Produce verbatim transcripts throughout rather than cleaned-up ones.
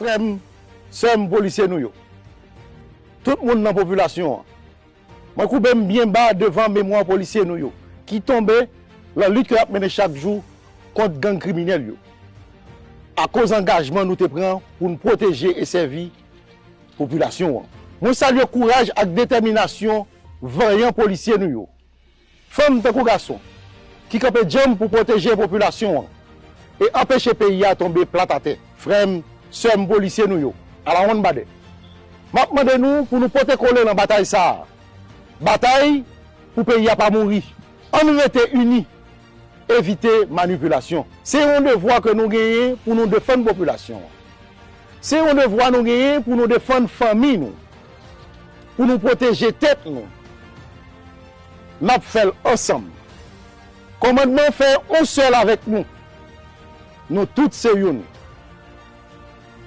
Frè m, sè m, polisye nou yo, tout moun nan popilasyon an, mwen koube m byen ba devan memwa polisye nou yo ki tonbe nan lit ke y ap mennen chak jou kont gang kriminèl yo, akoz angajman nou te pran pou n pwoteje e sèvi popilasyon an. Mwen salye kouraj ak detèminasyon vanyan polisye nou yo, fanm tankou gason, ki kanpe djanm pou pwoteje popilasyon an e anpeche peyi a tonbe plat atè. Frè m, sè m, polisye nou yo, alawonn badè, m ap mande nou pou nou pote kole nan batay sa a. Batay pou peyi a pa mouri. Ann rete ini, evite manipilasyon. Se yon devwa ke nou genyen pou nou defann popilasyon an. Se yon devwa nou genyen pou nou defann fanmi nou, pou nou pwoteje tèt nou. N ap fè l ansanm. Kòmandman fè yon sèl avèk nou. Nou tout se youn.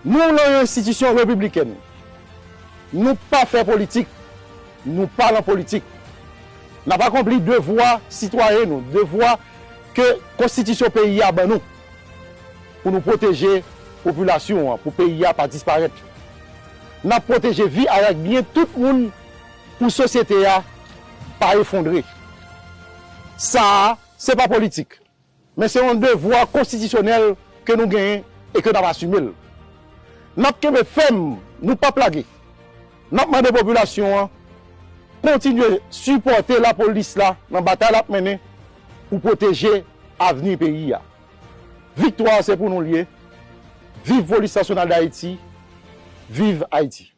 Nou lan yon enstitisyon repiblikèn. Nou pa fè politik. Nou pa lan politik. N ap akonpli devwa sitwayen nou, devwa ke konstitisyon peyi a ban nou, pou nou pwoteje popilasyon an, pou peyi a pa disparèt. N ap pwoteje vi ak byen tout moun pou sosyete a pa efondre. Sa a, se pa politik, men se yon devwa konstitisyonèl ke nou genyen e ke n ap asime l. N ap kenbe fèm, nou p ap lage. N ap mande popilasyon an kontinye sipòte lapolis la nan batay l ap mennen pou pwoteje avni peyi a. Viktwa a se pou nou l ye. Viv Polis Nasyonal d Ayiti! Viv Ayiti!